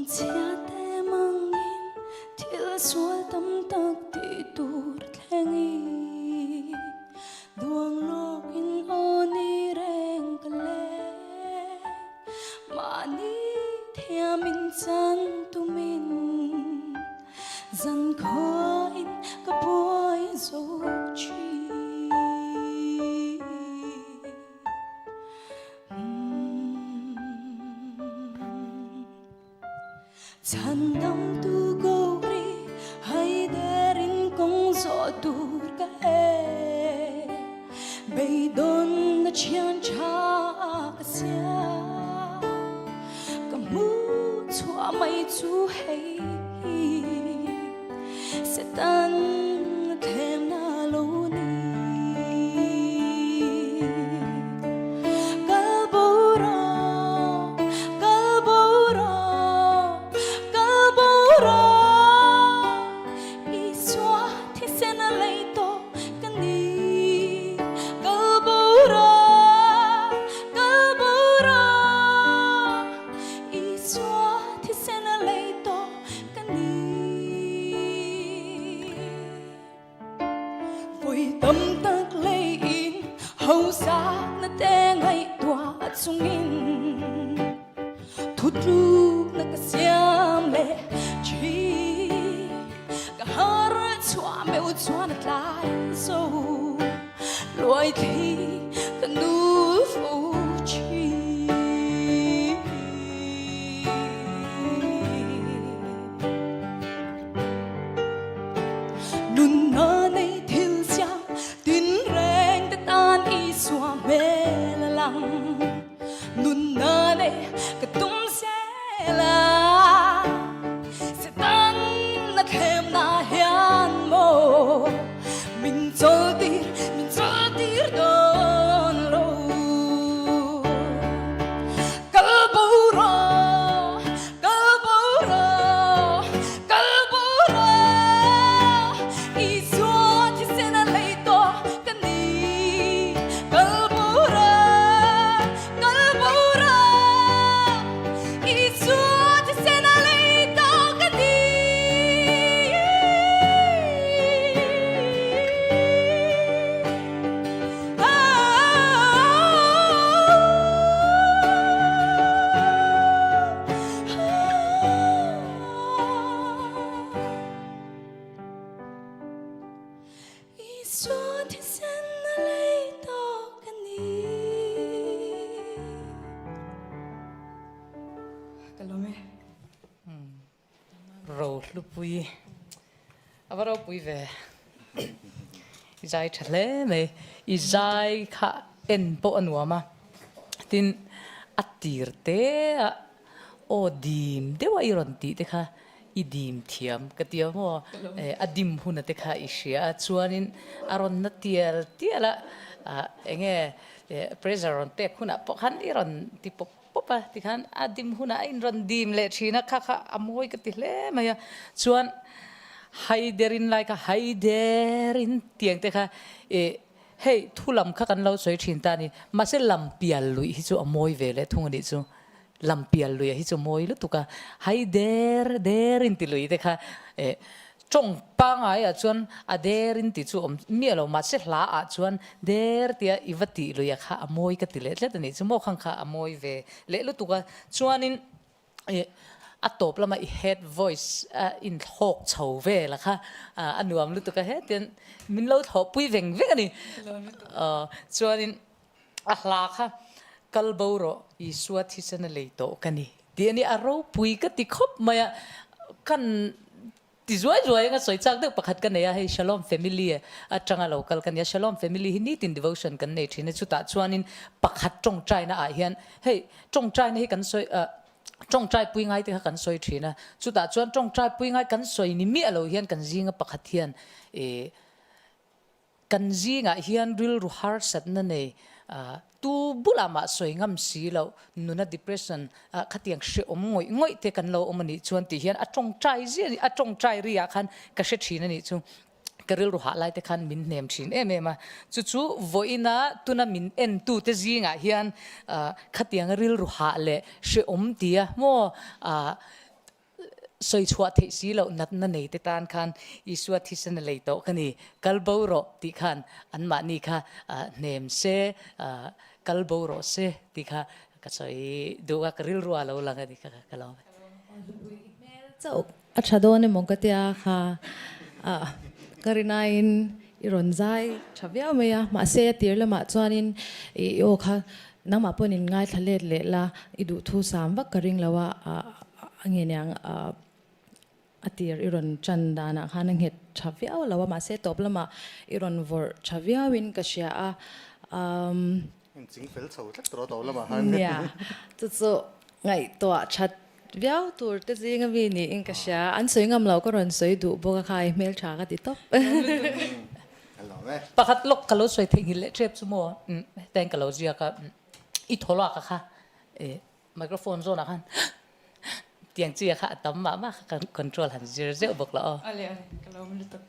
Lungchhia te mangin thil sual tam tak tih tur thlengin duang lawkin aw ni reng ka leng. Mahni thiamin chan tumin zan khuain ka buai zo thin. Chhandamtu Gowri haiderin kawng zawh tur ka he Beidawnna thian tha ka siam Ka hmuh chhuah mai chu hei hi Satan a thlemna lo ni. Kal bo rawh, kal bo rawh, kal bo rawh, Isua thisen a lei tawh ka ni. Kal bo rawh, kal bo rawh, Isua thisen a lei tawh ka ni. Vawi tam tak leiin hausakna te ngaihtuah chungin thutlukna ka siam leh thin. Ka har chhuah meuh chuan a tlai zo luai thli ka nu fo thin. Nunna nei thil siam tin reng te tan Isua hmel a lang. Nunna nei ka tum zel a, Satan a thlemna hian maw min chawltir, min chawltir dawn lo. Kal bo rawh, kal bo rawh, kal bo rawh, Isua thisen a lei tawh ka ni. Kal bo rawh, kal bo rawh, Isua thisen a lei tawh ka ni. Isua thisen a lei tawh ka ni. Ka lawm e. Rohlupui a va ropui ve. I zai tha hle mai. I zai kha en pawh a nuam a. Tin, a tir te a aw dim deuh a i rawn tih te kha i dim thiam ka ti a maw? A dim hun a te kha i hria a. Chuanin a rawn na tial tial a, eng nge pressure rawn pek hunah pawh khan i rawn ti pawp pawp a, tikhan a dim hunah a inrawn dim leh thin a, kha kha a mawi ka ti hle mai a, chuan haiderin lai kha haiderin tiang te kha ih hei thu lam kha kan lo sawi thin ta a ni, mahse lam pial luih hi chu a mawi ve leh thung a nih chu, lam pial luih ah hi chu mawi lutuk a, haider derin ti lui te kha ih Tawng pangaiah chuan a der in ti chu awm miah lo, mahse hla ah chuan der tia i va tih luia kha a mawi ka ti leh tlat a nih chu maw khang kha a mawi ve leh lutuk a, chuanin ih a tawp lama i head voice a inthlawk chho vel a kha a nuam lutuk a hetian min lo thlawhpui veng veng a ni, chuanin a hla kha kal bo rawh Isua thisen a lei tawh ka ni tih a ni, a ropui ka ti khawp mai a, kan ti zuai zuai anga sawi chak deuh pakhat ka nei a, hei Shalom family atanga lo kal ka ni a, Shalom family hi nitin devotion kan nei thin a, chutah chuanin pakhat tawngtaina ah hian hei tawngtaina hi kan sawi ah tawngtai pui ngai te kha kan sawi thin a, chutah chuan tawngtai pui ngai kan sawi ni miah lo hian kan zinga pakhat hian ih Kan zingah hian rilru harsatna nei tu bulah mah sawi ngam si loh, nuna depression khatiang hrehawm ngawih ngawih te kan lo awm a nih chuan tih hian a tawngtai zia a tawngtai ri ah khan ka hre thin a nih chu. Ka rilru hah lai te khan min hnem thin em em a. Chu chu vawiina tuna min en tu te zingah hian khatiang rilru hah leh hrehawm tia maw. Sawi chhuah theih si loh natna nei te tan khan Isua thisen a lei tawh ka ni, kal bo rawh tih khan anmahni kha hnem se, kal bo rawh se tih kha ka sawi duh a, ka rilru a lo lang a ni kha ka lawm e. Hmel chauh a tha dawn emaw ka tia kha ka rinaiin i rawn zai tha viau mai a, mahse a tir lamah chuanin i aw kha nangmah pawhin in ngaithla let leh la, i duhthu sam vak ka ring lo a, a nge niang a tir i rawn tan danah khan a nghet tha viau lo a, mahse tawp lamah i rawn vawrh tha viauin ka hria a. Inching fel chho tlat tawh a tawp lamah khan. Nia, chu chu ngaihtuah that viau tur te zinga mi niin ka hria. An sawi ngam lo ka rawn sawi duh bawk a kha i hmeltha ka ti tawp. Pakhat lawk ka lo sawi theihnghilh leh tep chu maw hetiang ka lo ziak a, i thaw lak a kha microphone zawnah khan tiang chi a kha a tam mah mah kha control han zir zeuh bawk la aw. Awle awle ka lo lutuk.